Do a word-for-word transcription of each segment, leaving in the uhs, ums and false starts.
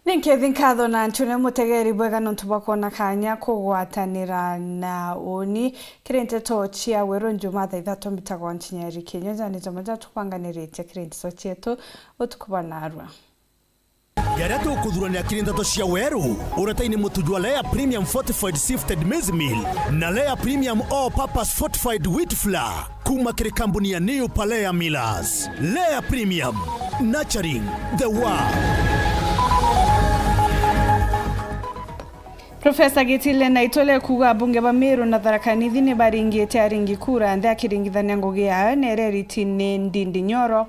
Ninkethi nkatho na ntune mutegeri bwega nontu bwa kwona kanya kugwatanira na uni kiri nteto cia weru njuma thaa ithatu. Mbitagwa Nchinyeri Kinyonja, ni jamo ja tukwanganiritie kiri nteto cietu utuku bwa narua. Jaria tukuthuranira kiri nteto cia weru, uretaini mutu jwa Lea Premium Fortified Sifted Maize Meal na Lea Premium All Purpose Fortified Wheat Flour. Kuma kiri kambuni ya New Palea Millers. Lea Premium, nurturing the world. Profesa Gitile Naitole kuuga abunge ba Meru na Tharaka Nithi ni baringite aringi kura nthi akiringithania ngugi yawe na iria iritine Ndindi Nyoro.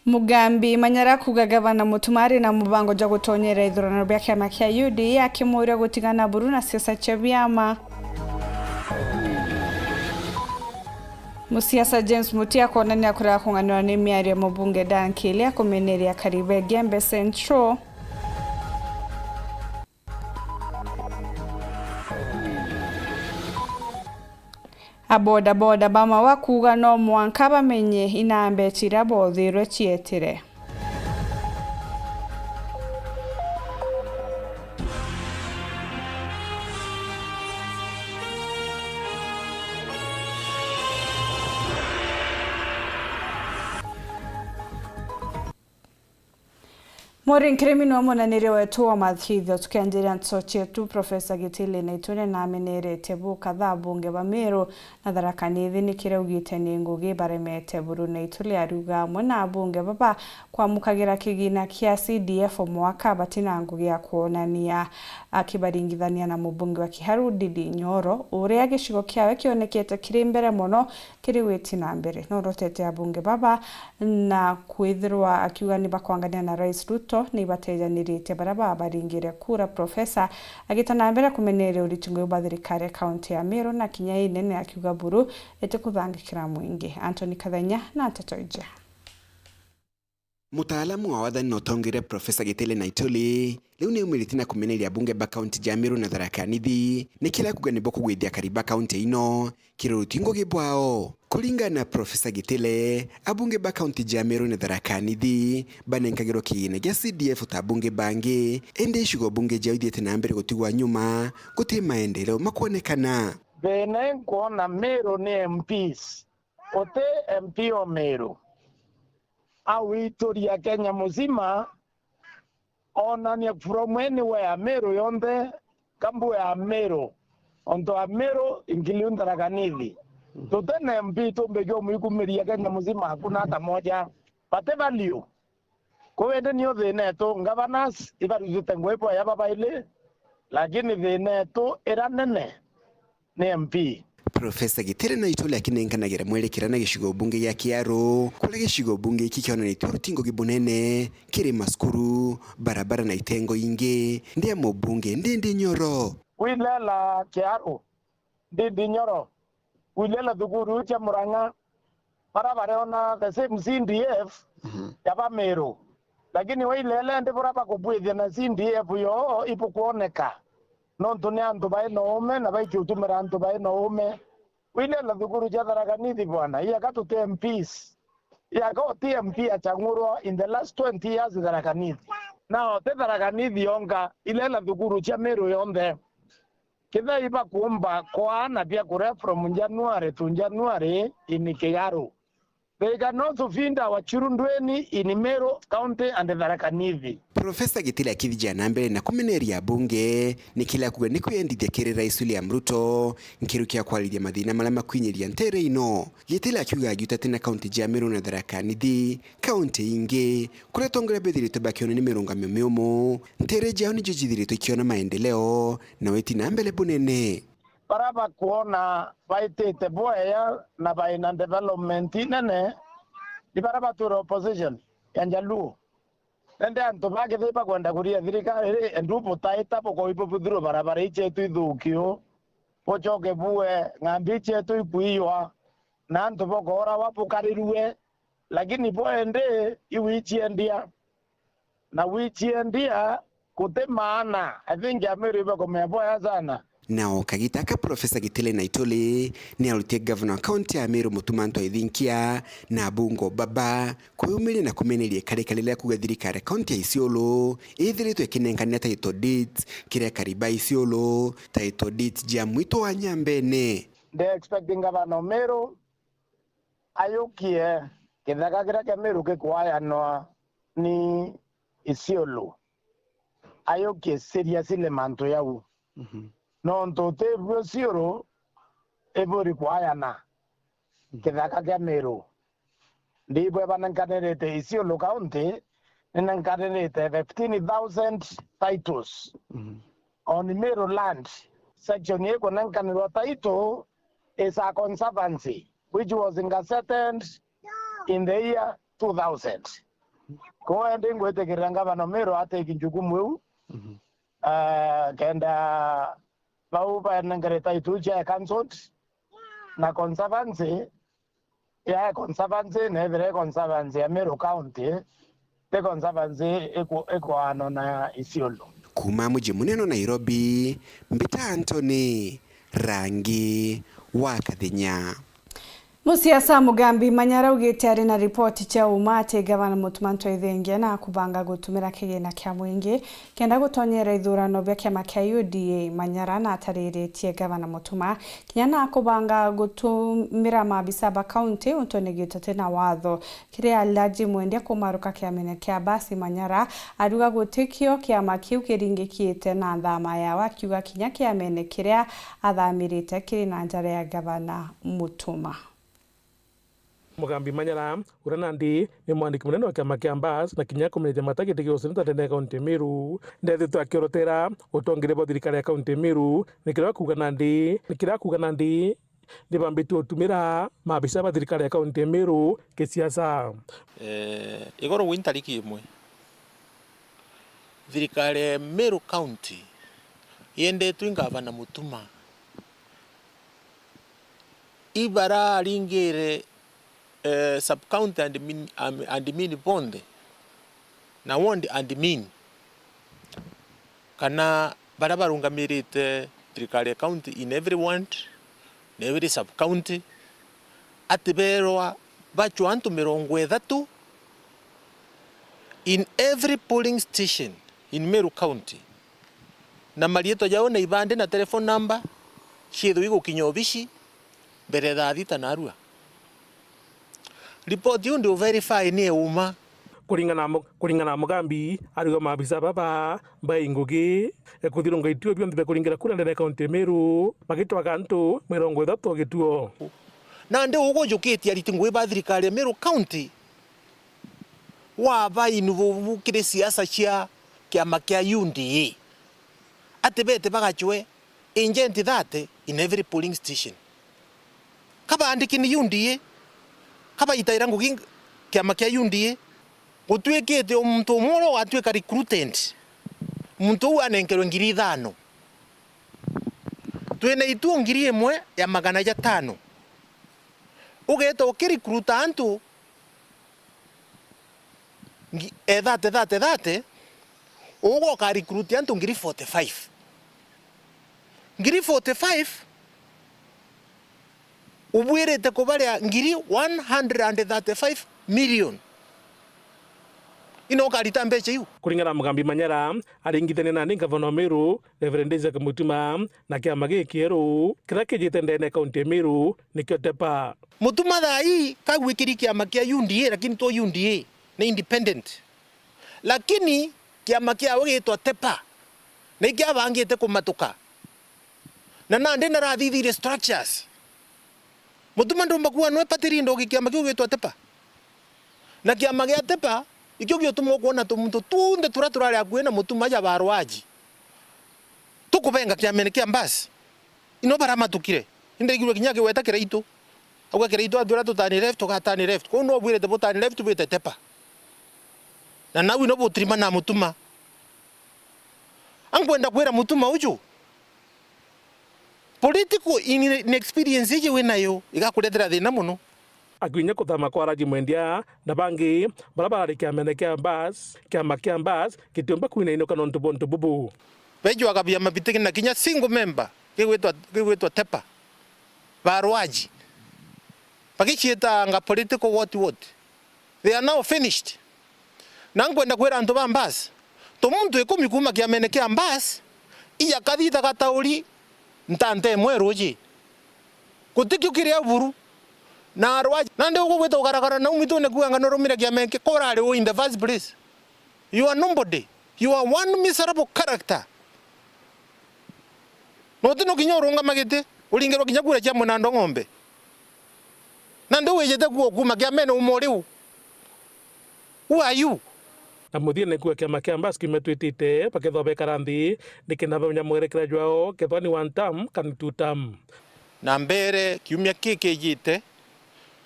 Mugambi Manyara kuuga gavana Mutuma ari na mubango jwa gutonyera ithurano bia kiama kia U D A, akimuuria gutigana buru na siasa cia biama. Musiasa James Mutia kwonania kurega kung'anirwa ni miario ya mubunge Dan Kilia kumeneria akari ba Igembe Central. Abodaboda ba Maua kuuga no mwanka bamenye inambeti iria boothirwe cietire. Murinkirimi niwe munaniria wetu wa mathithio. Tukianjiria nteto cietu, Profesa Gitile Naitune namenerete bu kadhaa abunge ba Meru na Tharaka Nithi ni kiria augite ni ngugi baremete buru. Naitule ariuga amwe na abunge baba kwamukagira kigina kia C D F o mwaka batina ngugi ya kwonania, akibaringithania na mubunge wa Kiharu Ndindi Nyoro, uria gicigo kiawe kionekete kiri mbere mono kiri witi na mbere. Norotete abunge baba na kwithirwa akiuga ni bakwangania na Rais Ruto, ni batejanirite baria babaringire kura. Profesa agita na mbere kumeneria uriti ngugi bwa thirikari ya kaunti ya Meru na kinya inene akiuga buru itikuthangikira mwingi. Anthony Kathenya na nteto iji. Mutaalamu wa wathani na utongeria Profesa Gitile Naituli riu ni aumirite na kumeneria abunge ba kaunti ja Meru na Tharaka Nithi ni kiria akuuga nibo kugwithia akari ba kaunti ino kiri uruti ngugi bwao. Kuringana na Profesa Gitile, abunge ba kaunti ja Meru na Tharaka Nithi banenkagirwa kigina gia C D F ta abunge bangi, indi icigo bunge jiao ithiite na mbere gutigwa nyuma, guti maendeleo makwonekana. Thina nkwona Meru ni M Ps. Uti M P o Meru. Awituria Kenya muzima, onania from anywhere Meru yonthe, kambu ya Meru, onto a Meru, include Tharaka Nithi. Tuti na M P tumbe jwa mwikumiria Kenya muzima, hakuna hata moja. Bati value. Kuu indi nio thina etu, governors ibarutite ngugi bwaya babaili, lakini thina etu ira nene ni M P. Profesa Gitile Naituli akinenkanagira mwerekera na gicigo bunge gia Kiaru, kuria gicigo bunge giki kionanitue uruti ngugi bunene kiri macukuru, barabara na itengo ingi, ndia mubunge Ndindi Nyoro. Wilela Kiaru, Ndindi Nyoro, wilela thukuru cia Murang'a, bara bareona the same C D F Mhm. ya ba Meru. Lakini wailele ndi bura bakubwithia na C D F yoo ibukwoneka. Nontu ni antu bai na uume na baikiutumira antu bai na uume. Wilela thukuru cia Tharaka Nithi bwana, iaka tuti M Ps. Iaka uti M P achang'urwa in the last twenty years Tharaka Nithi. Na uti Tharaka Nithi yonka, ilela thukuru cia Meru yonthe. Kethira ibakumba kwaana biakuria from January to January in Kiaru, they can also feed our children in Meru County and Tharaka Nithi. Profesa Gitile akithijia na mbere na kumeneria abunge ni kila kuga ni kwiyendithia kiri Rais William Ruto nkiru kia kwaririria mathina maria makwinyiria ntere ino. Gitile akiuga agiuta ati na kaunti ja Meru na Tharaka Nithi, kaunti ingi kuria atongoria bethiritwe bakiona ni mirungamio miumu, ntere jao nijo jithiritwe ikiona maendeleo na witi na mbere bunene. Bara bakwona baitite bwea na baina development nene ni bara batura opposition ya Njaluo. Nende antu bakethira bakwenda kuria thirikari ri, endu butaita bukoi bubuthirwe barabara ichetu ithukio, bucoke bue ng'ambi ichetu ikwiywa, na antu bokorawa bukarirue, lakini bwende iwichiendia. Na wichiendia guti maana. I think Amiru ibakumenya bwega sana. Na o kagita aka, Profesa Kitile Naituli ni arutie gavana wa kaunti ya Meru Mutuma M'Ethingia na abunge o baba kwiyumiria na kumeneria ikarika riria kuuga thirikari ya kaunti ya Isiolo ithiritwe ikinengania title deeds kiria kariba Isiolo, title deeds jia mwito wa Nyambene. Ndi expecting gavana o Meru ayukie kithaka kiria kia Meru gikwayanwa ni Isiolo, ayukie seriously mantu jau. Mhm. Nontu ti buo Isiolo iburi kwayana, mhm, kithaka kia Meru. Ndibweba ninkanirite Isiolo County, ninenkanirite fifteen thousand titles, mhm, on Meru land. Section ikunenkanirwa title is a conservancy which was gazetted in the year two thousand. Kwou ndi ngwitikirira ngavana Meru atake jukumu iu, mhm, ah, kenda bau banengere title cia cancelled na conservancy ya conservancy, na ethira i conservancy ya Meru County, ti conservancy iku-, ikwaano na Isiolo. Kuuma muji munene wa Nairobi, mbita Anthony Rangi wa Kathinya. Musiasa Mugambi Manyara augite ari na ripoti cia uma ati gavana Mutuma M'Ethingia na kubanga gutumira kigina kia mwingi kenda gutonyera ithurano bia kiama kia U D A. Manyara na atariritie gavana Mutuma kinya na kubanga gutumira maabisa ba kaunti untu ni gitete na watho. Kiri Alhaji Mwendia kumaruka kiamene kia Abasi, Manyara ariuga gutikio kiama kiu kiringikite na nthama yawe, akiuga kinya kiamene kiria athamirite kiri na njara ya gavana Mutuma. Mugambi Manyara, uria nandi ni mwandiki munene wa kiama kia Abasi na kinya kumenyithia mata giti kia useneta ndene ya kaunti ya Meru, ndethitwe akiorotera utongeria bwa thirikari ya kaunti ya Meru, ni kiria akuuga nandi, ni kiria akuuga nandi ni bambitue gutumira maabisa ba thirikari ya kaunti ya Meru kisiasa. Eh, igoro wi ntariki imwe, thirikari ya Meru County yendetwe i ngavana Mutuma, ibararingire, eh, sub-county admin, am-, admin bonthe na ward admin, kana baria barungamirite thirikari ya county in every ward, na every sub-county, ati beerwa bacwe antu mirongo ithatu in every polling station in Meru County, na mariitwa jao na ibandi na telephone number ciithwe igukinya obici mbere ya thaa thita narua. Ripoti iu ndi u verify ni ya uma. Kuringana na Mu-, kuringana na Mugambi, ariuga maabisa baba bai ngugi e kuthirunga ituo bionthe bia kuringira kura ndene ya kaunti ya Meru, bagitwaga antu mirongo ithatu o gituo. Nandi ugujukitie ariti ngugi ba thirikari ya Meru County waba involve kiri siasa cia kiama kia U D A, ati bete bagacwe agent thirty in every polling station. Ka baandiki ni U D A, ka baitaira ngugi kiama kia U D A, gutwikite o muntu umwe uria ugatuika recruited, muntu uu anenkerwe ngiri ithano. Twina ituo ngiri imwe ya magana jatano. Ugeeta ukirecruita antu ngi-, e thirty, thirty, thirty, ugoka recruit antu ngiri forty-five. Ngiri forty-five, ubwirite kubaria ngiri one hundred and thirty-five million. Ino ukarita mbeca iu? Kuringana na Mugambi Manyara, aringithania nandi ngavana wa Meru, Reverend Isaac Mutuma, na kiama gikieru kiria kijite ndene ya kaunti ya Meru, nikio TEPA. Mutuma thaa ii kagwikiri kiama kia U D A, lakini to U D A, ni independent. Lakini kiama kiawe gitwa TEPA, na ikiabangite kumatuka. Na nandi narathithirie structures. Mutuma ndumba kuuga nwe patiri ndogi kiama kiu gitwa TEPA. Na kiama gia TEPA, ikio giotuma ukwona tumuntu tunthe turia turari akui na Mutuma ja barwaji. Tukubenga kiamene kia Abasi. Ino baramatukire. Indaigirwe kinya akiweta Kiraitu. Auga Kiraitu atwira tutani left, tugatani left. Kwou no bwirite butani left bwite TEPA. Na nau ino butirima na Mutuma. Ankwenda kwira Mutuma uju, political in-, inexperience iji winayo igakuretera thina muno. Akinya kuthama kwa Raji Mwendia na bangi baria barari kiamene kia Abasi, kiama kia Abasi gitiumba kwinainuka nontu bwa untu bubu. Beju akabia mabitiki na kinya single member gigwitwa, gigwitwa Tepa, barwaji, bagiciitanga political what what. They are now finished. Na nkwenda kwira antu ba Mbas, tumuntu ikumi kuuma kiamene kia Mbas, ija kathitha gatauri ntante imwe ruuji. Gutikio kiri au buru. Na arwaji, nandi ugugwita ugaragara nau mitune kuuga anga nurumire kiamene ki-, kurari u in the first place? You are nobody. You are one miserable character. Na uti no kinya urungama giti, uringirwa kinya kura cia munando ng'ombe. Nandi wijite kuo kuuma kiamene umo riu. Who are you? Na muthiene kuuga kiama kia Mbas kiumia twitite bakethwa bekara nthi nikenda bamenya mwerekera jwao kethwa ni one term kana two term. Na mbere kiumia kii kijite,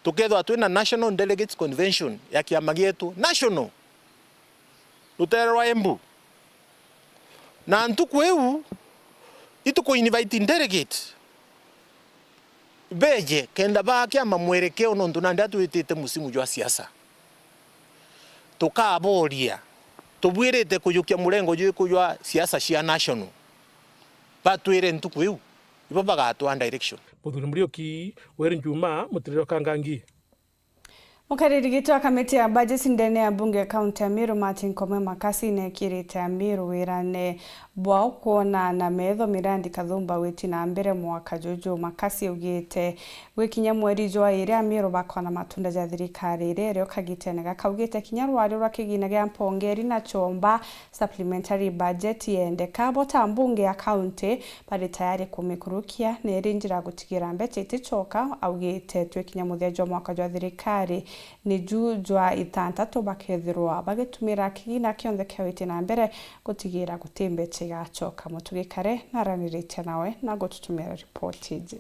tukethwa twina National Delegates Convention ya kiama gietu national, rutere rwa Embu. Na ntuku iu, ituku invite delegate beje kenda baa kiama mwerekeo, nontu nandi atwitite musimu jwa siasa. Tukaboria, tubwirite kujukia murengo jwiku jwa siasa cia national? Batwire ntuku iu, ibo bagatwaa direction. Muthuri Muriuki, Weru Njuma, Mutiriro Kangangi. Mukariri giti wa kamiti ya budget ndene ya bunge ya kaunti ya Meru, Martin Kome Makasi, nekirite Ameru wirane bwao kwona na metho mirandi kathumba gwiti na mbere mwaka juju. Makasi augite gwikinya mweri jwa iri Ameru bakona matunda ja thirikari iria iri o kagitene gaka. Augite kinya rwario rwa kigina gia mpongeri na chomba, supplementary budget, yendeka, bo ta mbunge ya kaunti bari tayari kumikurukia, na iri njira ya gutigira mbeca itichoka. Augite twikinya muthia jwa mwaka jwa thirikari, ni ju jwa itantatu bakethirwa bagitumira kigina kionthe kia witi na mbere gutigira guti mbeca igachoka. Mutugi Kare naraniritie nawe na gututumira ripoti iji.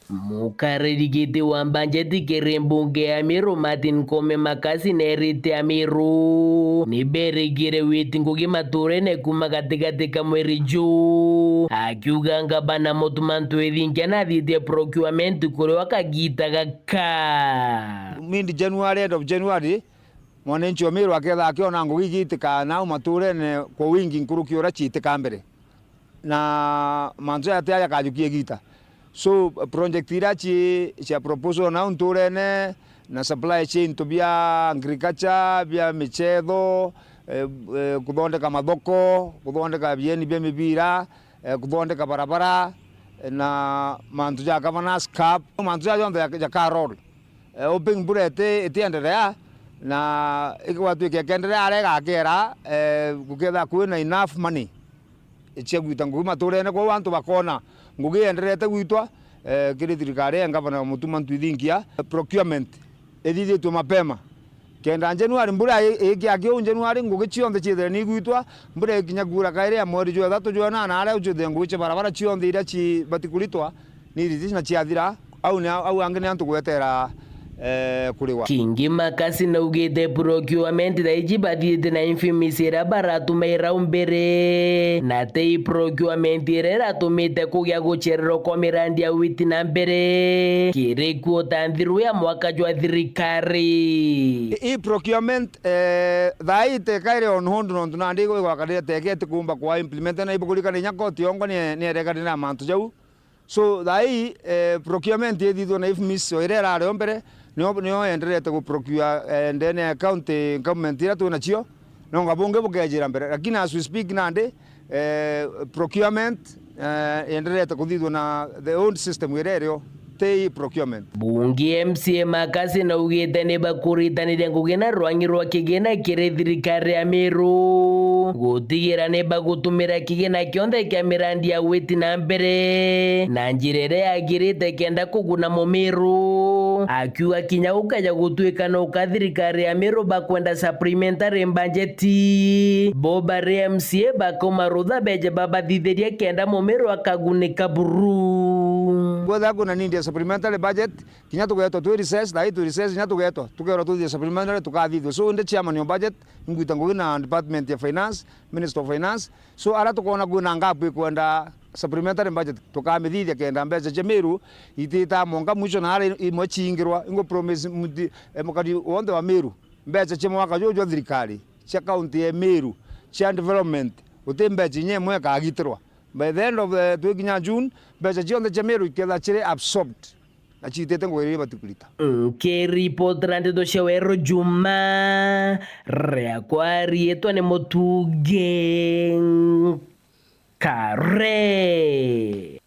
Mukariri giti wa mbanjeti kiri mbunge ya Meru, Martin Kome Makasi, nerite Ameru niberigire witi ngugi maturene kuuma gatigati ka mweri juu, akiuga ngabana Mutuma Ntwithingia nathitie procurement kuriwa kagita gaka. Mid January, end of January, mwananchi wa Meru aketha akiona ngugi igiitika nau maturene kwa wingi nkuruki uria ciitika mbere. Na mantu jaya ti aja kajukia igita. So, project iria ci, cia proposal nau nturene, na supply chain into bia agriculture, bia michetho, eh, eh, kuthondeka mathoko, kuthondeka bieni bia mibira, eh, kuthondeka barabara, eh, na mantu ja governance cup, mantu ja jonthe ja, ja car roll. Eh, hoping mbura iti, itienderea, na igwatwika ikenderea aria igakera, eh, gukethira kwina enough money cia gwita ngugi maturene, kwou antu bakona ngugi ienderete gwitwa, eh, kiri thirikari ya ngavana Mutuma Ntwithingia. Procurement ithithitue mapema, kenda January, mbura i-, ikiakia uu January, ngugi cionthe ciithire ni igwitwa. Mbura ikinya kuura kairi ya mweri jwa ithatu, jwa inana, aria ucithire ngugi cia barabara cionthe iria cibati kuritwa ni iriti na ciathira. Au ni, au angi ni antu gwetera, eh, kuriwa. Kingi Makasi naugite procurement thaa iji bathiite na infimisi iria baratumaira umbere, na ti procurement iria iratumite kugia gucererwa kwa mirandi ya witi na mbere kiri kuota nthiru ya mwaka jwa thirikari. Ii procurement, eh, thaa ii teka iri on hold, nontu nandi igwikwa karia teka itikumba kwa implement, na ibukurikana inya koti yongwa ni, ni erekanire na mantu jau. So, thaa ii, eh, procurement ithithwe na infimisi o iria irari o mbere, nio, nio enderete gu procure, eh, ndene ya county government iria twina cio, nonga bungi bukejira mbere. Lakini as we speak nandi, eh, procurement, eh, enderete kuthithwa na the old system iria irio, ti procurement. Bunge M C A Makasi naugite ni bakuritaniria ngugi na rwangi rwa kigina kiri thirikari ya Meru gutigira ni bagutumira kigina kionthe kia mirandi ya witi na mbere na njira iria yagirite kenda kuguna Mumiru, akiuga kinya gukaja gutuika no ka thirikari ya Meru bakwenda supplementary budget, bo bari M C A bakauma rutha beje babathithirie kenda Mumiru akagunika buru. Kwethira kwina need ya supplementary budget, kinya tugetwa twi recess, thaa ii twi recess, kinya tugetwa, tukerwa tuthithie supplementary, tukathithua. So, ndi chairman o budget, ingwita ngugi na department ya finance, Minister of Finance. So, aria tukoona kwina gap ikwenda supplementary budget, tukamithithia kenda mbeca cia Meru ititaa mwanka mwisho na aria imwe ciingirwa. Ingu promise muti, eh, mukari wonthe wa Meru, mbeca cia mwaka juju jwa thirikari, cia county ya Meru, cia development, guti mbeca inya imwe ikagitirwa. By the end of the, twikinya June, mbeca cionthe cia Meru ikethira ciri absorbed na ciitite ngugi iria ibati kurita. Nkiripotera ndeto cia Weru Juma, riakwa riitwa ni Mutungi Nkare.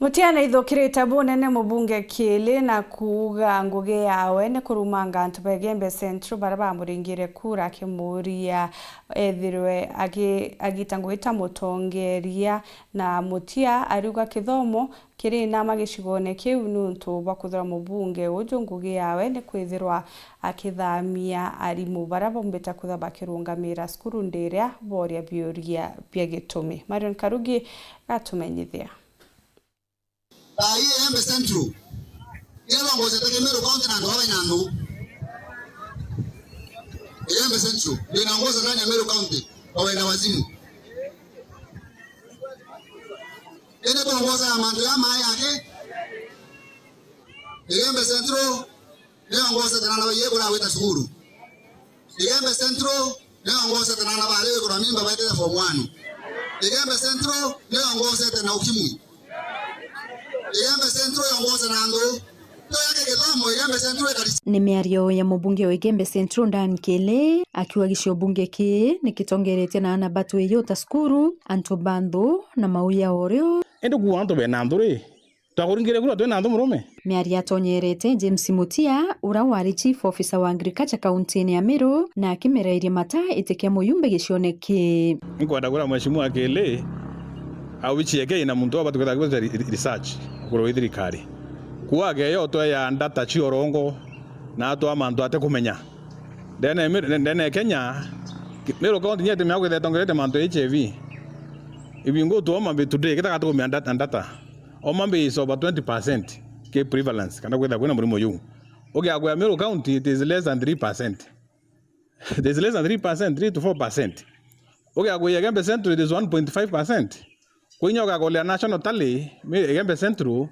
Mutia naithukirite bunene mubunge Kiili na kuuga ngugi yawe ni kurumanga antu ba Igembe Central baria bamuringire kura akimuuria ethirwe agi-, agita ngugi ta mutongeria, na Mutia ariuga kithomo kiri nama gicigone kiu niuntu bwa kwithirwa mubunge uju ngugi yawe ni kwithirwa akithamia arimu baria baumbite kwithirwa bakirungamira cukuru ndiria boria biuria bia gitumi. Marion Karugi gatumenyithia. Thaa hii Igembe Central ndio inaongozete Meru County na antu baba ina ndu. Igembe Central ndio inaongoza ndani ya Meru County kwa wenda wazimu. Ene kuongoza ya mantu ya mai yake. Igembe Central niongoza tena na baie kura wita cukuru. Igembe Central niongoza tena na bari kura mimba baite form one. Igembe Central niongoza tena ukimwi. Igembe Central yongoza na antu. Ndio yake githomo, Igembe Central ikari- Ni miario ya mubunge wa Igembe Central Dan Kiili akiuga gicigo bunge kii ni kitongeretie na ana batwi yuta cukuru, antu ba nthu na mau ya urio. Indi kuuga antu bena nthu ri, twakuringire kura twina nthu murume? Miario atonyerete James Mutia, uria wari chief officer wa agriculture kauntiine ya Meru, na akimerairie mata iti kia muyumbe gicione kii. Nkwenda kwira Mheshimiwa Kiili, au ichieke ina muntu abati kwithira akibota re-, re-, research iguru ri thirikari. Kuuga akeya utwe ya data cia urongo na atwa mantu atikumenya. Ndene ya Meru, ndene ya Kenya, Meru County nyete mea kwithira itongerete mantu ya H I V. If you go to Homa Bay today, kethira gatukumia data, data. Homa Bay is over twenty percent ki prevalence, kana kwithira kwina murimo juu. Ugiakwia Meru County, it is less than three percent. It is less than three percent, three to four percent. Ugiakwia Igembe Central, it is one point five percent. Kwinya ugakolea national tally, mi-, Igembe Central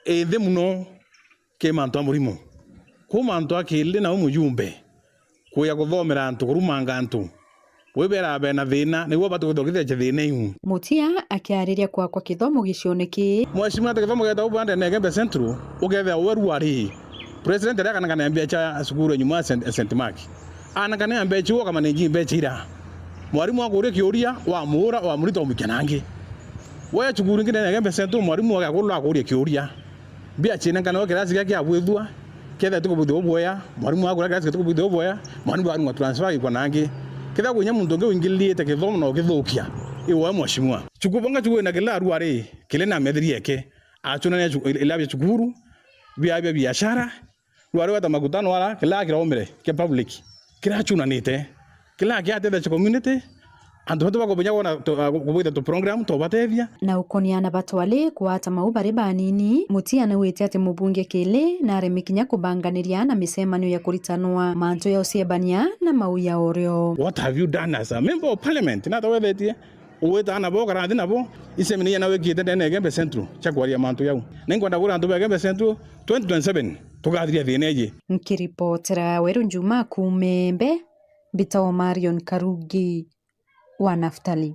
i nthi muno ki mantu a murimo. Ku mantu a Kiili na u mujumbe, kuya kuthomera antu, kurumanga antu. Wibera bena thina, niguo bati kwithirwa ukithithia thina iu. Mutia akiariria kwakwa kithomo gicione kii. Mheshimiwa, ati kithomo geta ubande na Igembe Central, ukethia we ruari. President aria akanengane mbeca cukuru nyuma ya Saint, Saint Mark. Anengane mbeca iu, ukamane ingi mbeca ira. Mwarimu akuria kiuria, wamuura, wamurita, umuikia nangi. We cukuru ingi nene Igembe Central, mwarimu agakurwa akuria kiuria. Mbia cienenkanagwa kirasi kia kiabwithua, kethira tikubwithua ubwea, mwarimu akura kirasi tikubwithua ubwea, mwarimu akanung'a transfer agikwa nangi. Kethira kwinya muntu ungi uingililiite kithomo na ukithukia, i woe mheshimiwa. Cukuru bonga cukuru na kila aruari, kila na methiri eke, achunania cu-, ila bia cukuru, bia, bia biashara, ruari weta makutano ara, kila kiraumire, kia public, kirachunanite, kila kiatethecha community, antu batu bakubinya kwona tu-, a, kubwita tu program tubatethia. Na ukonia ana batwali kwata mau bari banini, Mutia naugite ati mubunge Kiili nareme kinya kubanganiria na micemanio ya kuritanwa mantu ya uciebania na mau ya urio. What have you done as a member of parliament? Nata wethetie ugwita ana bo kara nthi nabo, icemanio na wikite ndene ya Igembe Central cia kwaria mantu yau. Na inkwenda kwira antu ba Igembe Central, twenty twenty-seven tugathiria thina iji. Nkiripotera Weru Njuma kuuma Igembe, mbitagwa Marion Karugi wa Naftali.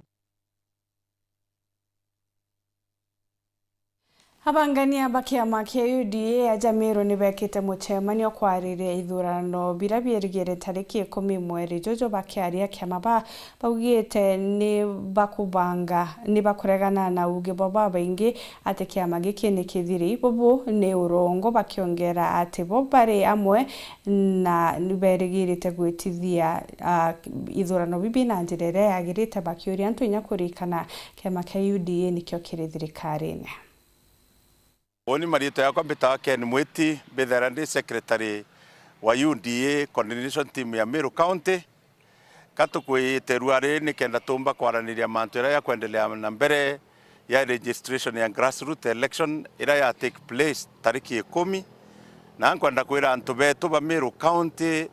Abangania ba kiama kia U D A aja Meru ni bekite mucemanio kwariria ithurano biria biirigire tariki ikumi mweri juju. Bakiaria kiama ba, baugite ni bakubanga, ni bakuregana na uuge bwa babaingi ati kiama giki ni kithiri. Bubu ni urongo, bakiongera ati bo bari amwe na ni berigirite gwitithia, ah, ithurano bibi na njira iria yagirite, bakiuria antu inya kuririkana kiama kia U D A nikio kiri thirikarine. Uni mariitwa yakwa mbitaga Ken Mwiti, mbithaira ndi secretary wa U D A coordination team ya Meru County. Ka tukwite ruari nikenda tumba kwaraniria mantu jaria jakwendelea na mbere ya registration ya grassroot election iria ya take place tariki ikumi. Na nkwenda kwira antu betu ba Meru County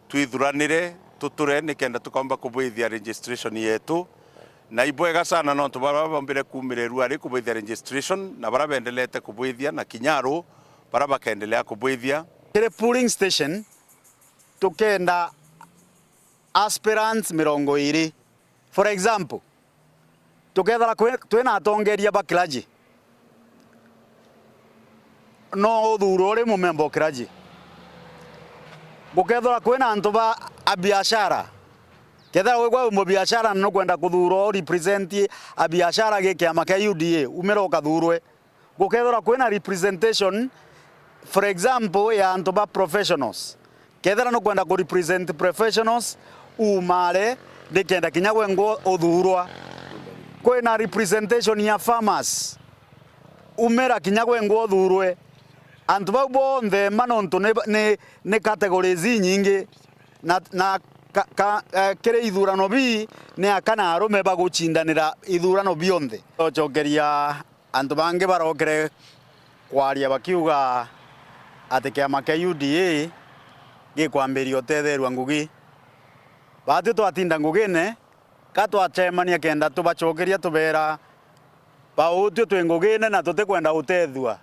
twithuranire, tuture nikenda tukaumba kubwithia registration yetu. Na ibwega sana nontu baria baumbire kuumira ruari kubwithia registration na baria bendelete kubwithia na kinya aru baria bakendelea kubwithia. Kiri polling station tukenda aspirants mirongo iri. For example, tukethira kwi-, twina atongeria ba clergy, no uthuurwe uri mumemba o clergy. Gukethirwa kwina antu ba a biashara, kethira wigwa wi mubiashara na nukwenda kuthuurwa u represent a biashara gi kiama kia U D A, umira ukathuurwe. Gukethirwa kwina representation, for example, ya antu ba professionals, kethira nukwenda ku represent professionals, umaare nikenda kinya gwe ngwe uthuurwa. Kwina representation ya farmers, umira kinya gwe ngwe uthuurwe. Antu bau bonthe ma nontu ni, ni, ni categories inyingi, na, na ka, ka, eh, kiri ithuurano bii ni aka na arume bagucindanira ithuurano bionthe. Ocokeria antu bangi barokire kwaria bakiuga ati kiama kia U D A gikwambiria utetherua ngugi. Baatwi twatinda ngugine, ka twacemania kenda tubacokeria tubeera, bautwi twi ngugine na tutikwenda utethua.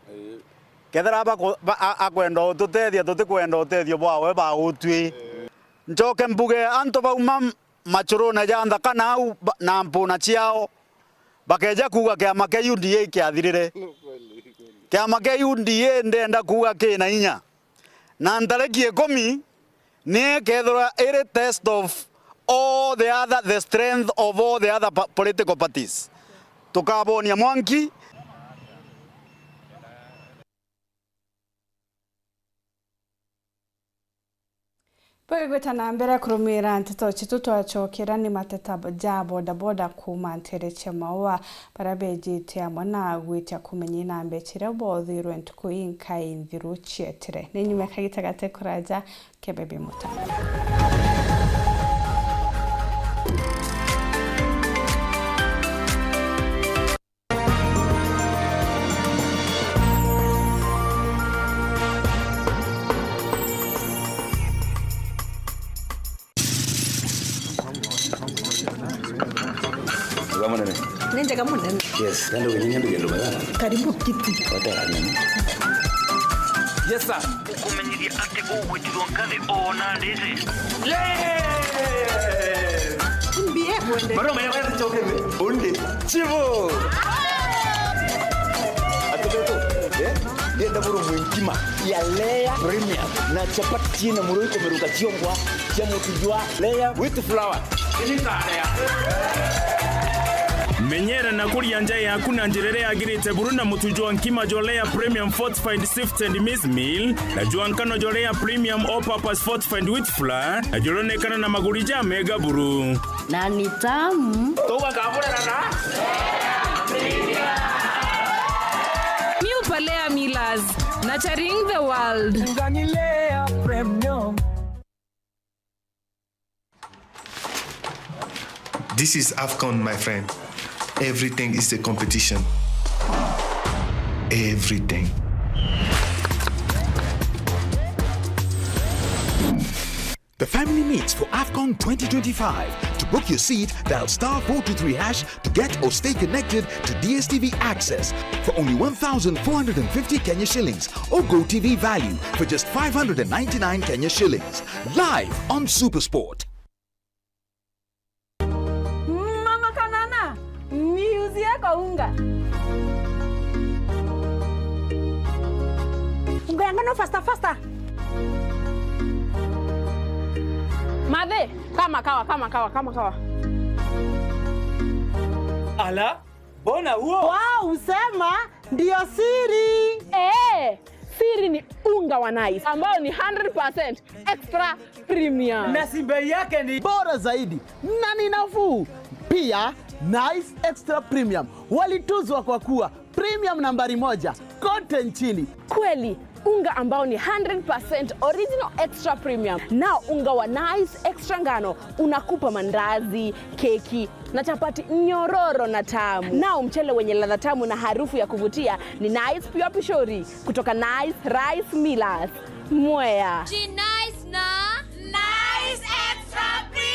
Kethira baku-, ba-, a-, akwenda ututethia, tutikwenda utethio bwawe bautwi. Ncoke mbuge antu bauma m-, macurune ja nthaka na au ba-, na mpuna ciao, bakeja kuuga kiama kia U D A kiathirire. Kiama kia U D A ndenda kuuga kina inya. Na ntariki ikumi ni ikethirwa iri test of all the other, the strength of all the other pa-, political parties. Tukabonia mwanki. Bwigwita na mbere kurumira nteto citu, twacokera ni mateta ja bodaboda kuuma ntere cia Maua, baria bejite amwe na gwitia kumenya ina mbeca iria boothirwe ntuku inkai nthiru cietire. Ni nyuma ya kagita gate kuraja kia Baby Mutanga. Wega munene. Ni njega munene. Yes, nandi uginyia nduge nduma ya. Karibu kiti. Watera nini? Yes, sir. Ukumenyeria ati ugwitirwo nkathi ona nditi. Yes! Mbie kwende. Maroma ya wewe chokeme. Onde. Chivo. Atubeto. Eh? Ndienda buru mwenkima ya layer premium na chapati ciina muro ikomeruka ciongwa cia mutu jwa layer with flour. Menyera na kuria nja yaku na njira iria yagirite buru na mutu jwa nkima jwa layer premium fortified sifted maize meal na jwa nkano jwa layer premium all purpose fortified wheat flour na juronekana na maguri ja mega buru. Na ni tamu. Tugakamurana na New Palea Millers, nurturing the world. Ngani layer premium. This is AFCON, my friend. Everything is a competition. Everything. The family meets for AFCON twenty twenty-five. To book your seat, dial star four two three hash to get or stay connected to D S T V access for only one thousand four hundred and fifty Kenya shillings or Go T V value for just five hundred and ninety-nine Kenya shillings. Live on SuperSport. Mama Kanana, niuzie kaunga. Unga ya ngano faster, faster. Mathe, kama kawa, kama kawa, kama kawa. Ala, mbona huo? Wow, usema ndio siri. Eh, siri ni unga wa Nice ambao ni hundred percent extra premium. Na si bei yake ni bora zaidi na ni nafuu. Pia, Nice Extra Premium walituzwa kwa kuwa premium nambari moja kote nchini. Kweli, unga ambao ni hundred percent original extra premium. Nao unga wa Nice Extra Ngano unakupa mandazi, keki, na chapati nyororo na tamu. Nao mchele wenye ladha tamu na harufu ya kuvutia ni Nice Pure Pishori kutoka Nice Rice Millers, Mwea. Ji Nice na Nice Extra Premium.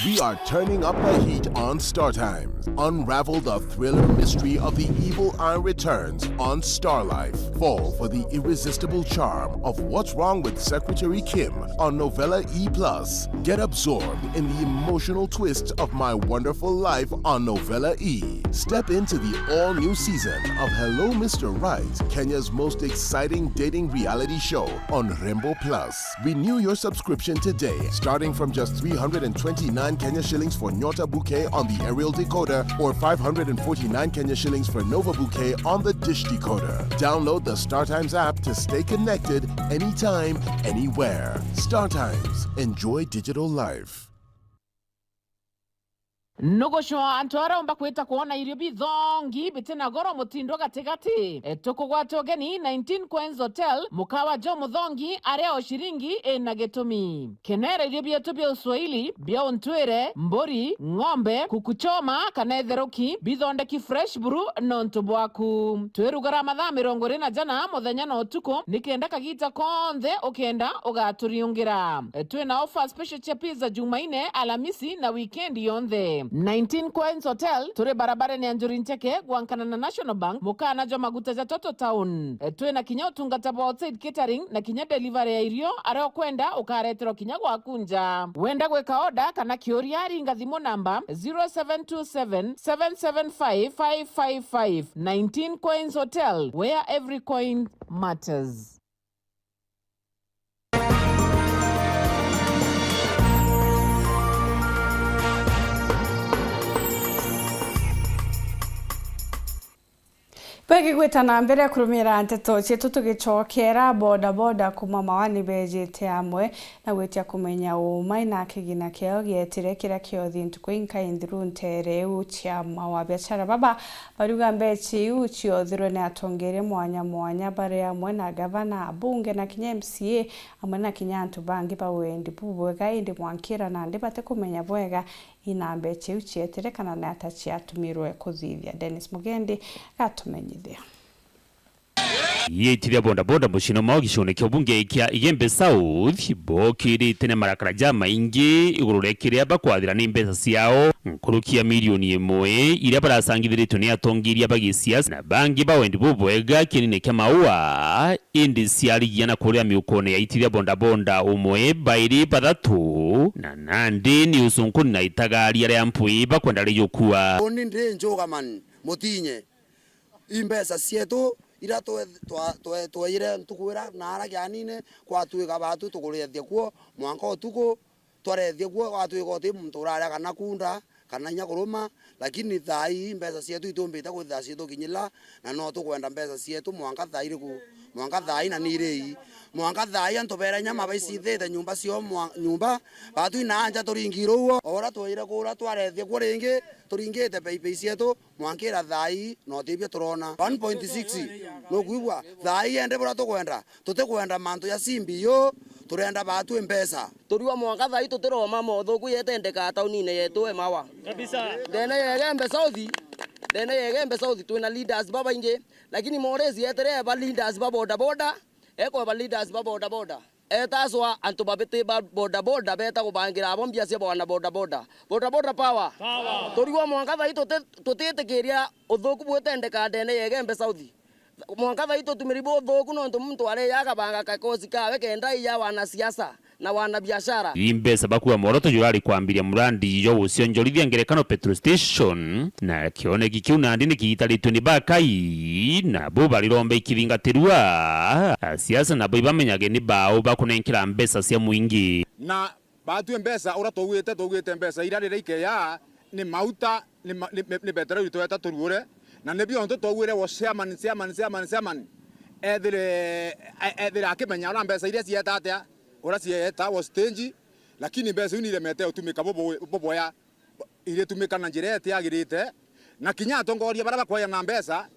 We are turning up the heat on Star Times. Unravel the thriller mystery of the evil eye returns on Star Life. Fall for the irresistible charm of What's Wrong with Secretary Kim on Novella E plus. Get absorbed in the emotional twists of My Wonderful Life on Novella E. Step into the all-new season of Hello Mister Right, Kenya's most exciting dating reality show on Rembo Plus. Renew your subscription today, starting from just three hundred and twenty-nine Kenya shillings for Nyota Bouquet on the aerial decoder or five hundred and forty-nine Kenya shillings for Nova Bouquet on the dish decoder. Download the StarTimes app to stay connected anytime, anywhere. StarTimes. Enjoy digital life. Nugucwa antu aria umba kwita kwona irio bithongi bitina goro mutindo gatigati. E, tukugwata ugeni nineteen Coins Hotel, mukawa jo muthongi aria o ciringi ina gitumi. Kenera irio bietu bia uswahili, bia untwire, mburi, ng'ombe, kuku choma kana itheruki, bithondeki fresh buru nontu bwaku. Twirugara mathaa mirongo iri na jana muthenya na utuku, nikenda kagita konthe ukenda ugaturiungira. E, twina offer special cia pizza Jumaine, Alamisi na weekend yonthe. Nineteen Coins Hotel, turi barabarene ya Njuri Ncheke, gwankana na National Bank, mukana jwa maguta ja Total Town. E, twina kinya utungata bwa outside catering na kinya delivery ya irio, aria ukwenda ukareterwa kinya gwaku nja. Wenda gwika order kana kiuria, ringa thimu namba zero seven two seven, seven seven five, five five five. Nineteen Coins Hotel, where every coin matters. Bagigwita na mbere kurumira nteto cietu, tugicokera, bodaboda kuma Mawa ni bejite amwe na gwitia kumenya uma ina kigina kiao gietire kiria kiothi ntuku inkai nthiru ntere iu cia Mawa. Biashara baba bariuga mbeca iu ciothirwe ni atongeria mwanya mwanya bari amwe na gavana, abunge na kinya M C A, amwe na kinya antu bangi ba wendi bubwega, indi mwankira nandi batikumenya bwega ina mbeca iu cietire kana ni ata ciatumirwe kuthithia. Dennis Mugendi gatumenyithia. Iitithia bodaboda muciine mao gicione kia ubunge kia Igembe South bokirite na marakara jamaingi iguru ria kiria bakwathira ni mbeca ciao nkuruki ya milioni imwe iria baracangithiritwe ni atongeria ba gisiasa na bangi ba wendi bubwega kienine kia Maua, indi ciarigia na kuria miukone ya itithia bodaboda umwe, bairi, bathatu, na nandi ni ucunkuni na itagaria ria mpwi bakwenda rijukua. Uni ndi njugaman mutinye. I mbeca cietu iria twe- twa- twe- tweire ntuku ira na ara kianine, kwatwika batu tukurethia kuo mwanka utuku, twarethia kuo, watwika uti muntu uraria kana kunda kana inya kuruma, lakini thaa ii mbeca cietu itumbite kwithira citukinyira, na no tukwenda mbeca cietu mwanka thaa iriku? Mwanka thaa ii na ni iri ii? Mwanka thaa ii antu bera inya mabaicithite nyumba cio mwa- nyumba, batu ina anja turingire uo, o uria tweire kura twarethia kuo ringi, turingite beibei cietu, mwankira thaa ii na utibio turona. One point six, nukwigua? Thaa ii ende buria tukwenda, tutikwenda mantu ya C B U, turenda batwi mbeca. Turiwa mwanka thaa ii tutiroma mothuku yetendekaa taunine yetu e Mawa. Ndene ya Igembe South, ndene ya Igembe South twina leaders babaingi, lakini Moresi etire eba leaders ba bodaboda, ekweba leaders ba bodaboda. Etaswa antu babiti ba bodaboda beta kubangira abo mbia cia bwana bodaboda. Bodaboda power. Power. Turiwa mwanka thaa ii tuti- tutitikiria uthuku bwitendeka ndene ya Igembe South. Mwanka thaa ii tutumiri buthuku nontu muntu areja akabanga kakosi kawe kenda ija wanasiasa na wanabiashara. Ii mbeca bakua mworoto jurari kwambiria murandi jwa gucionjorithia ngerekano petrol station, na kioneki kiu nandi ni kiitaritue ni bakai, nabo bariromba ikithingatirua. Asiasa nabo ibamenyage ni bau bakunenkera mbeca cia mwingi. Na batwi mbeca, uria twaugite, twaugite mbeca iria riria ikeya ni mauta, ni ma- ni- ni- ni betereri tweta turugure, na nibio ntu twaugire wo chairman, chairman, chairman, chairman, ethire, e- ethire akimenya uria mbeca iria cieta atia, uria cieta wo stage, lakini mbeca iu niremete utumika bubu- buboya, iritumika na njira itiagirite, na kinya atongoria baria bakwaja na mbeca,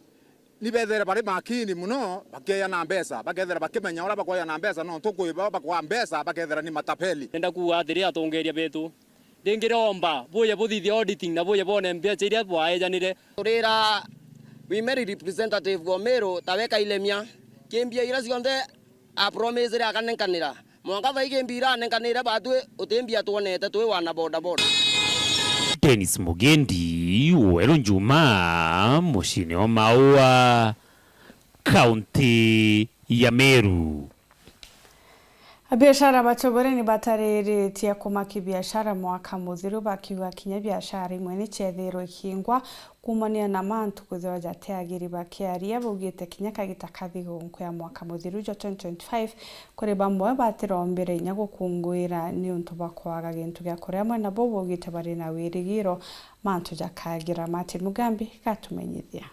ni bethere bari makini mono bakeja na mbeca, bakethira bakimenya uria bakwaja na mbeca, nontu kwi bao bakwa mbeca bakethira ni matapeli. Ndenda kuuga atiri, atongeria betu, ndingiromba buje buthithie auditing na buje bone mbeca iria bwaejanire. Turira women representative wa Meru tawe Kailemia, kimbia iria cionthe apromisire akanenkanira. Mwanka thaa ii kimbia iranenkanire batwi utimbia twonete twi wana bodaboda. Dennis Mugendi, Weru Njuma, muciine wa Maua, kaunti ya Meru. Abiashara ba Chogore ni batariritie kumaki biashara mwaka muthiru, bakiuga kinya biashara imwe ni ciethirwe ikingwa kuumania na mantu kwithirwa jatiagiri. Bakiaria, baugite kinya kagita ka thigukuu ya mwaka muthiru jwa twenty twenty-five, kuri bamwe batirombire inya gukunguira niuntu bwa kwaga gintu gia kuria. Amwe nabo baugite bari na wirigiro mantu jakagira. Martin Mugambi gatumenyithia.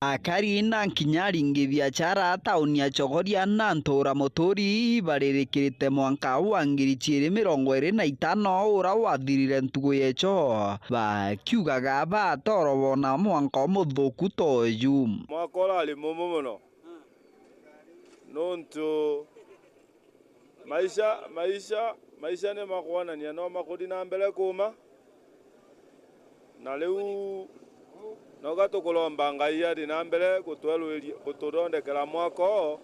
Akari na nkinya aringi biachara tauni ya Chogoria na ntura Muturi baririkirite mwanka wa ngiri ciiri mirongo iri na itano ura wathirire ntugu yecho, bakiugaga batoro bona mwanka umuthuku toju. Mwaka urari mumu muno, nontu maisha, maisha, maisha ni makwonania no makuthi na mbere kuuma. Na riu noga tukuromba Ngai athi na mbere gutweruiria, gututhondekera mwaka uu,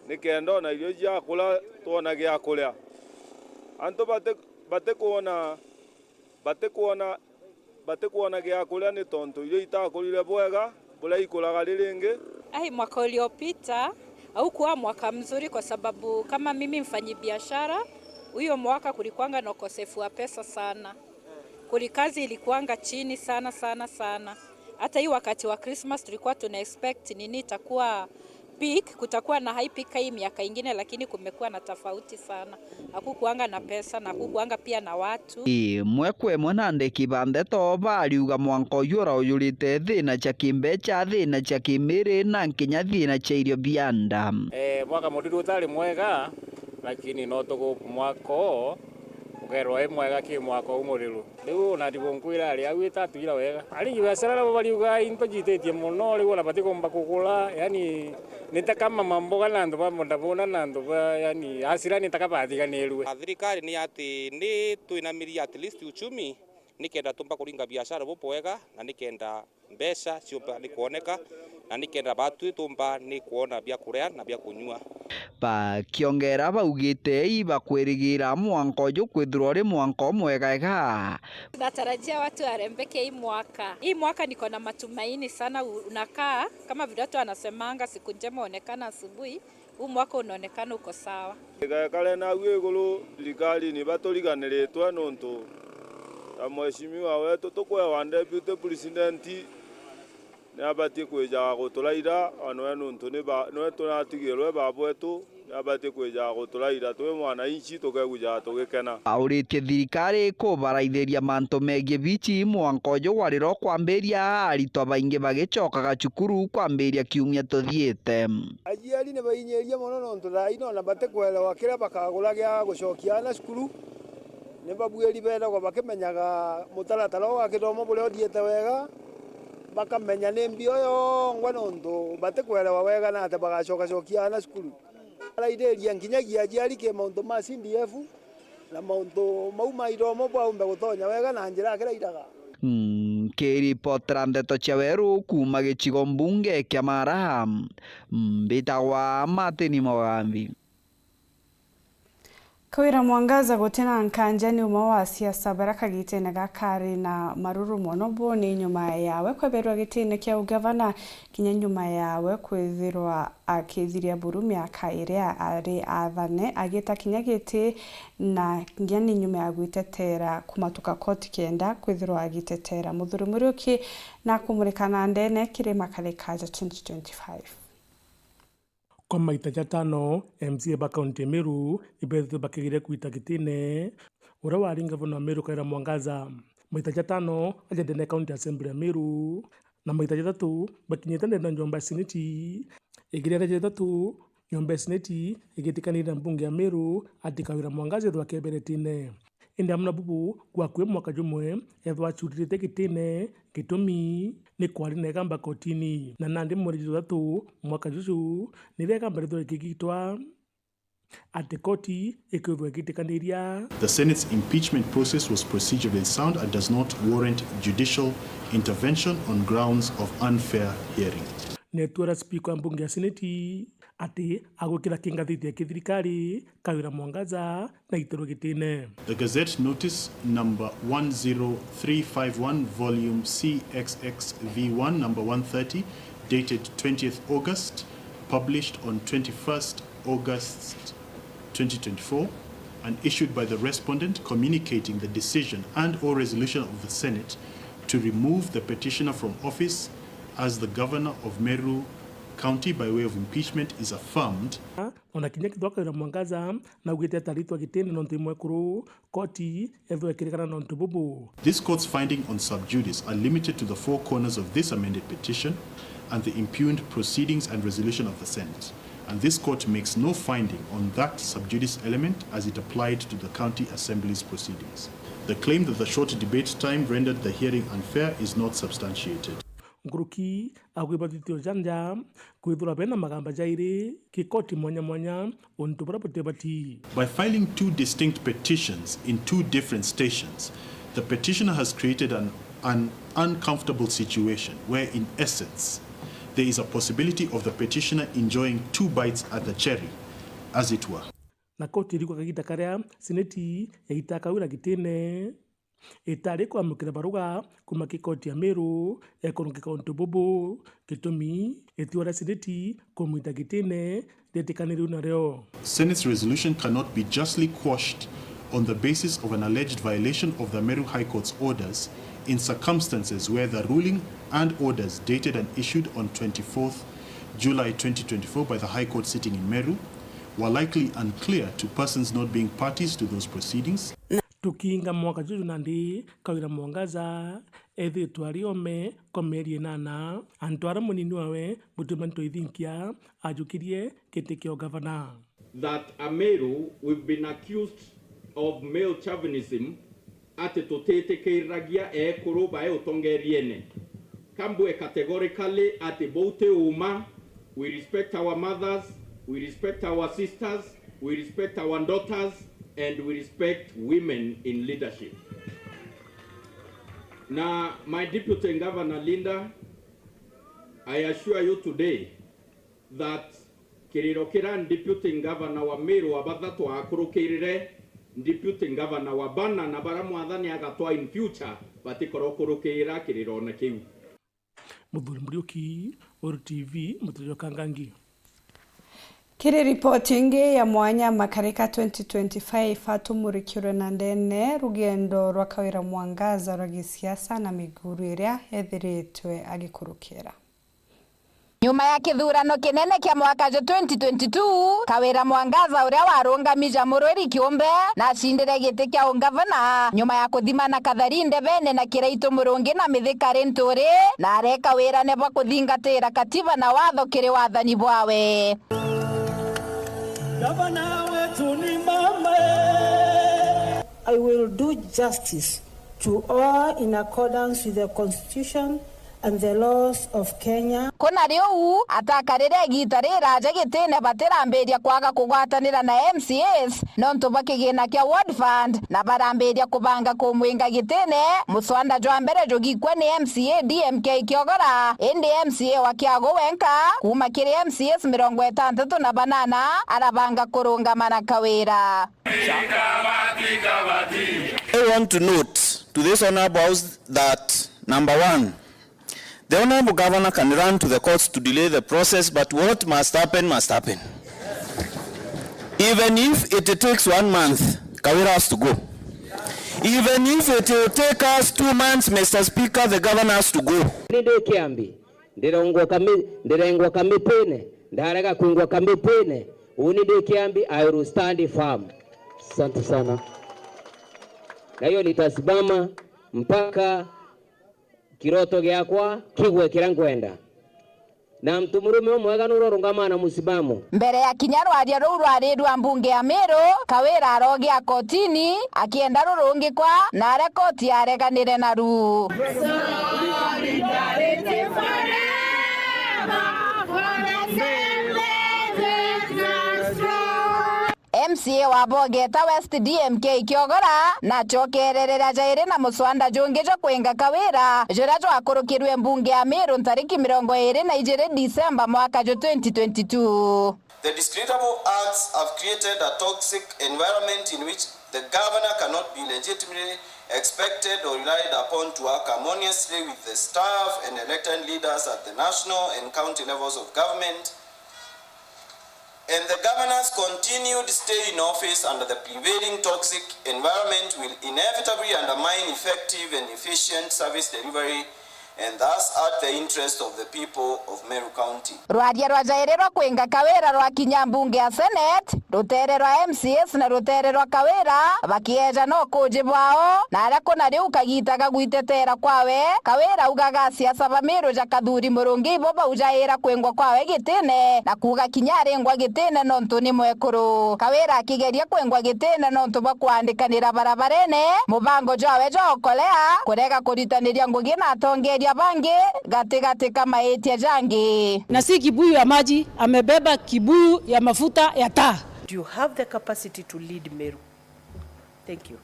nikenda ona irio cia kura twona gia kuria. Antu bati-, batikwona, batikwona, batikwona gia kuria ni tontu irio itakurire bwega buria ikuraga riringi. Ai, mwaka uliopita haukuwa mwaka mzuri kwa sababu kama mimi mfanyi biashara, huyo mwaka kulikuwanga na ukosefu wa pesa sana. Kuli kazi ilikuwanga chini sana, sana, sana. Hata hii wakati wa Christmas tulikuwa tuna expect nini itakuwa peak, kutakuwa na high peak hii miaka ingine, lakini kumekuwa na tofauti sana. Hakukuwanga na pesa na hakukuwanga pia na watu. Imwe kwa imwe na andiki ba ndeto bariuga mwanka uyu uraujurite thina cia kimbecha, thina cia kimiri na nkinya thina cia irio bia nda. Eh, mwaka muthiru utari mwega, lakini no tugu mwaka uu ukeerwa wi mwega ki mwaka uu muthiru. Riu ona thigukuu irari au itatu ira wega. Aringi biashara nabo bariuga into ciititie mono, riu ona batikumba kugura, yani, ni ta kama mamboga na antu ba bodaboda na antu ba, yani, asira ni ta ka bathiganirue. Thirikari ni ati ni twinamirie at least uchumi, nikenda tumba kuringa biashara bubwega, na nikenda mbeca ciumba ni kwoneka, na nikenda batwi tumba ni kwona bia kuria na bia kunyua. Bakiongera baugite ibakwirigira mwanka uju kwithirwa uri mwanka umwegega. Natarajia watu warembeke hii mwaka. Hii mwaka niko na matumaini sana, u-, unakaa kama vile watu wanasemanga, siku njema huonekana asubuhi. Huu mwaka unaonekana uko sawa. Igekare nagu iguru thirikari ni baturiganiritwe nontu ya mheshimiwa wetu tukwewa deputy president ni abatie kwijaga guturaira, o nwe nontu ni ba-, nwe turatigirwe baba wetu, ni abatie kwijaga guturaira twi mwananchi tukegujaga tugikena. Auritie thirikari kubaraithiria mantu megii bichi mwanka uju gwa riria ukwambiria aritwa baingi bagicokaga cukuru kwambiria kiumia tuthiite. Aciari ni bainyiirie mono nontu thaa ino ona batikwerewa kiria bakagura gia gucokia aana cukuru. Ni babuiri beethagwa bakimenyaga mutaratara uu wa kithomo buria uthiite wega, bakamenya ni mbio yongwa nontu batikwerewa wega na ati bagacokacokia aana cukuru. Araithiria nkinyagia aciari ki mauntu ma C D F na mauntu mau ma ithomo baumbe gutonya wega na njira akirairaga. Nkiripotera ndeto cia weru kuuma gicigo mbunge kia Mara, mbitagwa Martin Mugambi. Kawira Mwangaza gutina nkanja ni umwe wa siasa baria kagitene gaka ari na maruru mono. Bo ni nyuma yawe kweberwa gitine kia ugavana, kinya nyuma yawe kwithirwa akithiria buru miaka iria ari athane, agita kinya giti na nginya ni nyuma ya gwitetera kumatuka koti kenda kwithirwa agitetera Muthuri Muriuki na kumurika na ndene kiri makarika ja twenty twenty-five. Kwa maita jatano, M C A ba kaunti ya Meru ibethirwe bakigiria kwita gitine uria wari ngavana wa Meru Kawira Mwangaza. Maita jatano aja ndene ya County Assembly ya Meru, na maita jatatu bakinyite ndene ya nyomba ya seneti. Igiria ria jatatu, nyomba ya seneti igitikaniria na mbunge ya Meru ati Kawira Mwangaza ethirwa akebere gitine. Indi amwe na bubu, gwa akui mwaka jumwe, ethwa acuririte gitine, gitumi ni kwari na igamba kotini. Na nandi mweri juthatu mwaka juju, nirio igamba rithirwe rikigitwa ati koti ikwithirwa igitikaniria. The Senate's impeachment process was procedurally sound and does not warrant judicial intervention on grounds of unfair hearing. Netwara spika wa mbunge ya seneti ati agwikira kingathiti ya kithirikari Kawira Mwangaza na aiterwe gitine. The Gazette Notice number one zero three five one, volume C X X V one, number one thirty, dated twentieth August, published on twenty-first August twenty twenty-four, and issued by the respondent, communicating the decision and or resolution of the Senate to remove the petitioner from office as the governor of Meru County by way of impeachment is affirmed. Ona kinya kithwa Kawira Mwangaza naugite ataritwa gitine nontu imwekuru koti ethwe ekirikana nontu bubu. This court's finding on sub judice are limited to the four corners of this amended petition and the impugned proceedings and resolution of the Senate, and this court makes no finding on that sub judice element as it applied to the County Assembly's proceedings. The claim that the short debate time rendered the hearing unfair is not substantiated. Nkuruki agwibatithio janja kwithirwa bena magamba jairi kikoti mwanya mwanya untu buria butibati. By filing two distinct petitions in two different stations, the petitioner has created an, an uncomfortable situation where, in essence, there is a possibility of the petitioner enjoying two bites at the cherry, as it were. Na koti irigwa kagita karia seneti yaita Kawira gitine itari kwamukira baruga kuma ki koti ya Meru ekurungika untu bubu. Gitumi, itua ria seneti kumwita gitine rietikanirue nario. Senate's resolution cannot be justly quashed on the basis of an alleged violation of the Meru High Court's orders in circumstances where the ruling and orders dated and issued on twenty-fourth July twenty twenty-four by the High Court sitting in Meru were likely unclear to persons not being parties to those proceedings. Tukiinga mwaka juju nandi, Kawira Mwangaza ethitwe ari ome kwa mieri inana. Antu aria munini wawe Mutuma Ntoithinkia ajukirie giti kia ugavana. That Ameru we've been accused of male chauvinism, ati tutitikiriragia eekuru bae utongeriene. Ka mbue categorically ati bou ti uuma. We respect our mothers, we respect our sisters, we respect our daughters, and we respect women in leadership. Na my deputy governor Linda, I assure you today that kiriro kiria deputy governor wa Meru wa bathatu aakurukirire deputy governor wa bana na baria mwathani agatwaa in future batikorwa kurukira kirirone kiu. Muthuri Muriuki, Weru T V, Muturia Kangangi. Kiri ripoti ingi ya mwanya, Makarika twenty twenty-five atumurikirwe na ndene rugendo rwa Kawira Mwangaza rwa gisiasa na miguru iria ethiritwe agikurukira. Nyuma ya kithurano kinene kia mwaka jwa twenty twenty-two, Kawira Mwangaza uria warungami ja Murwiri kiumbe na acindire giti kia ungavana nyuma ya kuthimana kathari ndebene na Kiraitu Murungi na Mithika Linturi, na areka wirane bwa kuthingatira katiba na watho kiri wathani bwawe. Gavana wetu ni mama. I will do justice to all in accordance with the constitution and the laws of Kenya. Kuna riu atakarire igita riraja gitine batirambiria kwaga kugwatanira na M C As nontu bwa kigina kia ward fund, na barambiria kubanga kumwinga gitine. Muswanda jwa mbere jugikwa ni M C A D M K Kiogora, indi M C A wa Kiagu wenka kuma kiri M C As mirongo itantatu na banana arabanga kurungama na Kawira. I want to note to this honorable house that, number one, the honorable governor can run to the courts to delay the process, but what must happen must happen. Even if it takes one month, Kawira has to go. Even if it will take us two months, Mister Speaker, the governor has to go. Ni ndi kiambi, ndirengwa kami-, ndirengwa kamitine, ndarega kwingwa kamitine, uni ndi kiambi, I will stand firm. Asante sana. Na hiyo nitasimama mpaka kiroto giakwa kigwe kiria nkwenda. Na mtu murume umwega nurorungama na musimamo. Mbere ya kinya rwaria ruu rwari rwa mbunge ya Meru, Kawira arogia kotini akienda rurungikwa, na aria koti yareganire naru. Solidarity forever for the same legends and strong. M C A wa Bogeta West D M K Kiogora nacokerereria jairi na muswanda jungi jwa kwinga Kawira, juria jwakurukirwe mbunge ya Meru ntariki mirongo iri na ijiri Disemba mwaka jwa twenty twenty-two. The discreditable acts have created a toxic environment in which the governor cannot be legitimately expected or relied upon to work harmoniously with the staff and elected leaders at the national and county levels of government. And the governor's continued stay in office under the prevailing toxic environment will inevitably undermine effective and efficient service delivery and thus hurt the interest of the people of Meru County. Rwaria rwa jairi rwa kwinga Kawira rwakinya mbunge ya Senate, rutere rwa M C As na rutere rwa Kawira bakieja no kuji bwao, na aria kuna riu kagita ga gwitetera kwawe, Kawira augaga asiasa ba Meru ja Kathuri Murungi ibo baujaira kwingwa kwawe gitine, na kuuga kinya aringwa gitine nontu ni mwekuru. Kawira akigeria kwingwa gitine nontu bwa kwandikanira barabarene, mubango jwawe jwa Okolea, kurega kuritaniria ngugi na atongeria bangi, gatigati ka maitia jangi. Na si kibuyu ya maji, amebeba kibuyu ya mafuta ya taa. Do you have the capacity to lead Meru? Thank you.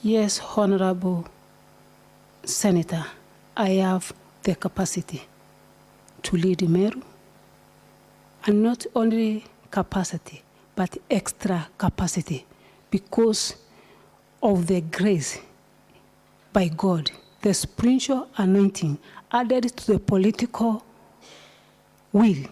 Yes, Honorable Senator, I have the capacity to lead Meru, and not only capacity, but extra capacity because of the grace by God, the spiritual anointing added to the political will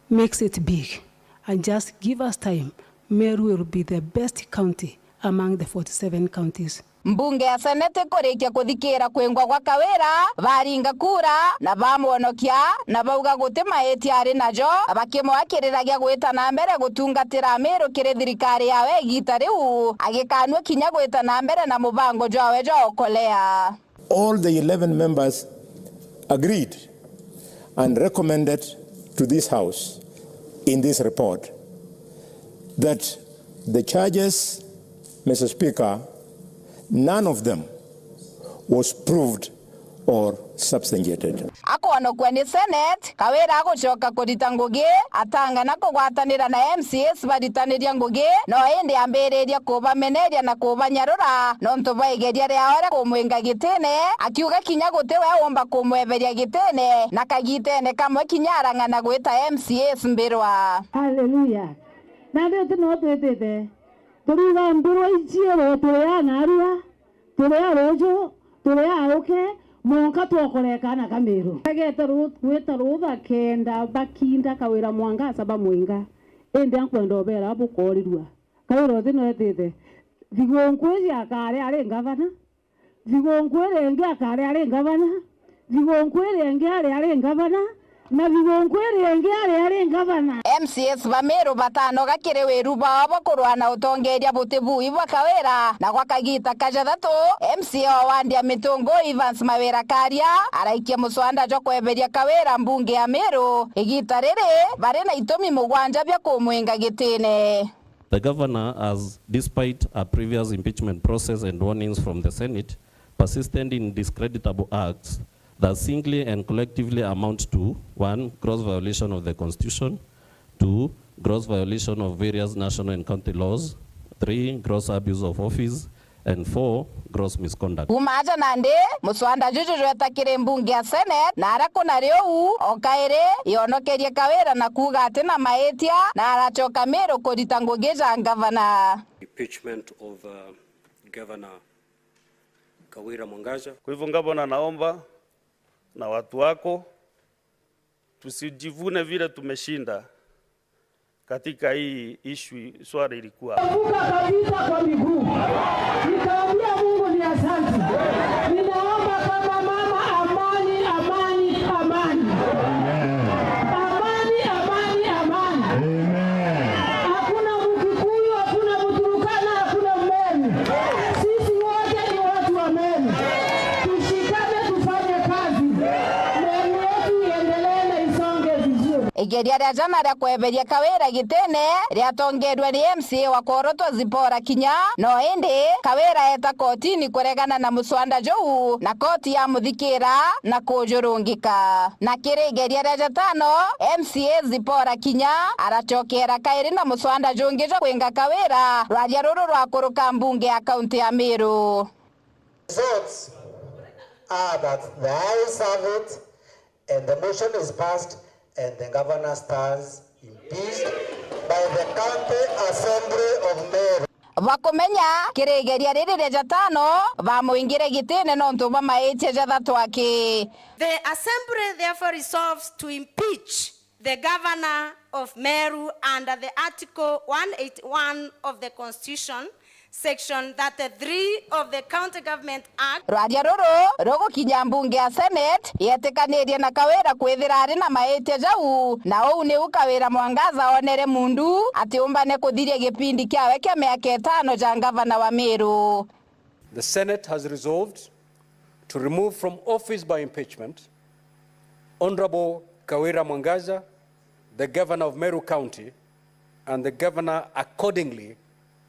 makes it big. And just give us time, Meru will be the best county among the forty-seven counties. Mbunge ya Senate kurikia kuthikira kwingwa gwa Kawira, baringa kura na bamwonokia, na bauga guti maitia ari najo, bakimwakiriragia gwita na mbere gutungatira Amiru kiri thirikari yawe igita riu, agikanua kinya gwita na mbere na mubango jwawe jwa Okolea. All the eleven members agreed and recommended to this House in this report that the charges, Mister Speaker, none of them was proved or substantiated. Akwonokua ni Senate, Kawira agucoka kurita ngugi, atangana kugwatanira na M C As baritaniria ngugi, no indi ambiriria kubameneria na kubanyarura nontu bwa igeria riao ria kumwinga gitine, akiuga kinya guti we umba kumweberia gitine, na kagitene kamwe kinya arang'ana gwita M C As mbirwa. Haleluya! Nandi uti no twitite turiuga mbirwa icierwe turi a narua, turi a ruju, turi a uke, mwanka twokoreka na Kamiru. Agete ru-, gwita rutha kenda bakinda Kawira Mwangaza bamwinga. Indi ankwenda ubera bukorirua. Kawira uthi nwetite. Thigunku iji akari ari ngavana. Thigunku iri ingi akari ari ngavana. Thigunku iri ingi ari, ari ngavana, na thigunku iri ingi ari, ari ngavana. M C As ba Meru batanoga kiri wiru bwao bwa kurwaa na utongeria buti bui bwa Kawira, na gwa kagita ka jathatu, M C A wa wandi ya Mitungu Evans Mawira Karia araikia muswanda jwa kweberia Kawira mbunge ya Meru. Igita riri, bari na itumi mugwanja bia kumwinga gitine. The governor has, despite a previous impeachment process and warnings from the Senate, persisted in discreditable acts that singly and collectively amount to, one, gross violation of the Constitution, two, gross violation of various national and county laws, three, gross abuse of office, and four, gross misconduct. Kuuma aja nandi, muswanda juju jweta kiri mbunge ya Senate, na aria kuna riu, o kairi, yonokerie Kawira na kuuga ati na maitia, na aracoka Miru kurita ngugi ja ngavana. Impeachment of, uh, Governor Kawira Mwangaza. Kwa hivyo, Gavana, naomba na watu wako tusijivune vile tumeshinda katika hii issue, swala ilikuwa. Vuka kabisa kwa miguu. Nikaambia Mungu ni asante. Ninaomba kama mama, amani, amani, amani. Amen. Amani, amani, amani. Amen. Hakuna Mkikuyu, hakuna Mturkana, hakuna Mmeru. Sisi wote ni watu wa Meru. Tushikane, tufanye kazi. Meru yetu iendelee na isonge vizuri. Igeria ria jana ria kweberia Kawira gitine riatongerwe ni M C A wa Korotwa Zipporah Kinya, no indi Kawira eeta kotini kuregana na muswanda juu, na koti yamuthikira na kujurungika. Na kiri igeria ria jatano, M C A Zipporah Kinya aracokera kairi na muswanda jungi jwa kwinga Kawira, rwaria ruru rwakuruka mbunge ya kaunti ya Meru. Results are that the ayes have it and the motion is passed And the governor stands impeached by the County Assembly of Meru. Bakumenya kirigeria riri ria jatano, bamuingire gitine nontu bwa maitia jathatwaki. The Assembly therefore resolves to impeach the Governor of Meru under the Article one eighty-one of the Constitution, Section thirty-three of the County Government Act. Rwaria ruru rugukinya mbunge ya Senate yetikanirie na Kawira kwithira ari na maitia jau, na uu niu Kawira Mwangaza onere mundu ati umbane kuthiria gipindi kiawe kia miaka itano ja ngavana wa Meru. The Senate has resolved to remove from office by impeachment Honorable Kawira Mwangaza, the Governor of Meru County, and the Governor accordingly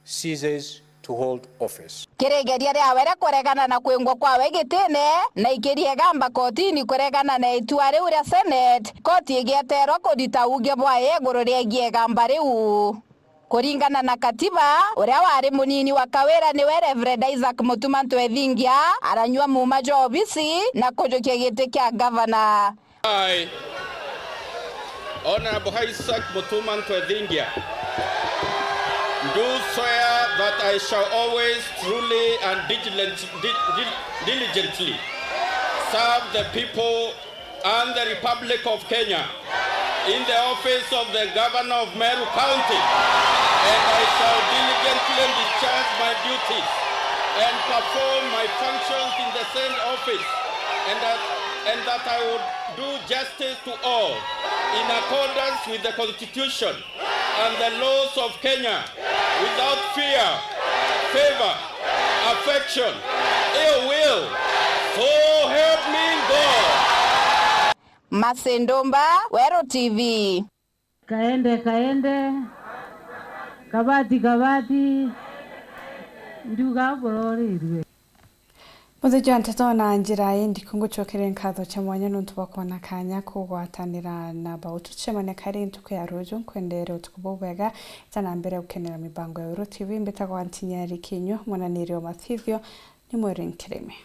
ceases to hold office. Kirigeria riawe ria kuregana na kwingwa kwawe gitine na ikiriegamba kotini kuregana na itua riu ria Senate, koti igieterwa kurita uuge bwayo iguru riegie igamba riu. Kuringana na katiba, uria wari munini wa Kawira niwe Reverend Isaac Mutuma Ntwethingia aranyua muuma jwa obisi na kujukia giti kia ngavana. I, Honorable Isaac Mutuma Ntwethingia, do swear that I shall always truly and diligent- di- di- diligently serve the people and the Republic of Kenya in the office of the Governor of Meru County, and I shall diligently discharge my duties and perform my functions in the said office, and that, and that I would do justice to all in accordance with the Constitution and the laws of Kenya without fear, favor, affection, ill will. So help me God. Mercy Ndumba, Weru T V. Kaende kaende, kabati kabati, ndiuga burorirue. Muthithia wa nteto na njira ii ndiku, ngucokeria nkatho cia mwanya nontu bwa kwona kanya kugwatanira na bau. Tucemania kari ntuku ya ruju, nkwendere utuku bubwega, ita na mbere gukenera mibango ya Weru T V. Mbitagwa Ntinyari Kinyu, mwananiri wa mathithio ni Mweri Nkirimi.